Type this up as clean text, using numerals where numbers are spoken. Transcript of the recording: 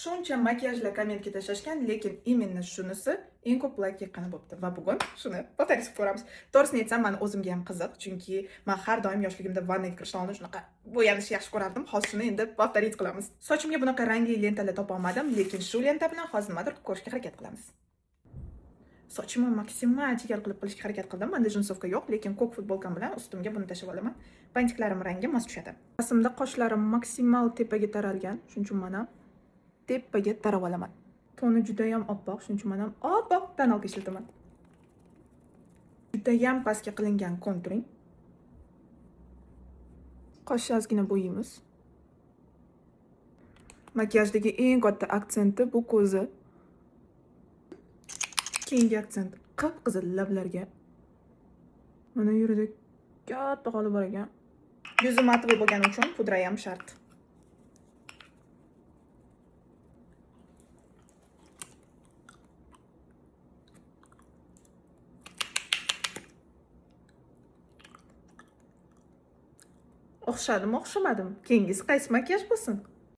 Shuncha makiyajlar kommentga tashlashgan, lekin именно shunisi eng ko'p layk yiqqani bo'libdi va bugun shuni повторить qilib ko'ramiz. To'g'risini aytsam, mani o'zimga ham qiziq, chunki man har doim yoshligimda vannaga kirishdan oldin shunaqa bo'yanishni yaxshi ko'rardim. Hozir shuni endi повторить qilamiz. Sochimga bunaqa rangli lentalar topa olmadim, lekin shu lenta bilan hozir nimadir qilib ko'rishga harakat qilamiz. Sochimni maksimal chigal qilib qilishga harakat qildim. Menda джинсовка yo'q, lekin ko'k futbolkam bilan ustimga buni tashlab olaman. Bantiklarim rangi mos tushadi. Rasmda qoshlarim maksimal tepaga taralgan, shuning uchun man ham tepaga tarab olaman. Toni juda ham oppoq, shuning uchun man ham oppoq тоналка ishlataman. Juda ham pastga qilingan контуринг. Qoshni ozgina bo'yaymiz. Makiyajdagi eng katta aksenti bu ko'zi. Keyingi aksent qip-qizil lablarga. Mana yerida katta xoli bor ekan. Yuzi матовый bo'lgani uchun pudra ham shart. O'xshadimi, o'xshamadimi? Keyingisi qaysi makiyaj bo'lsin?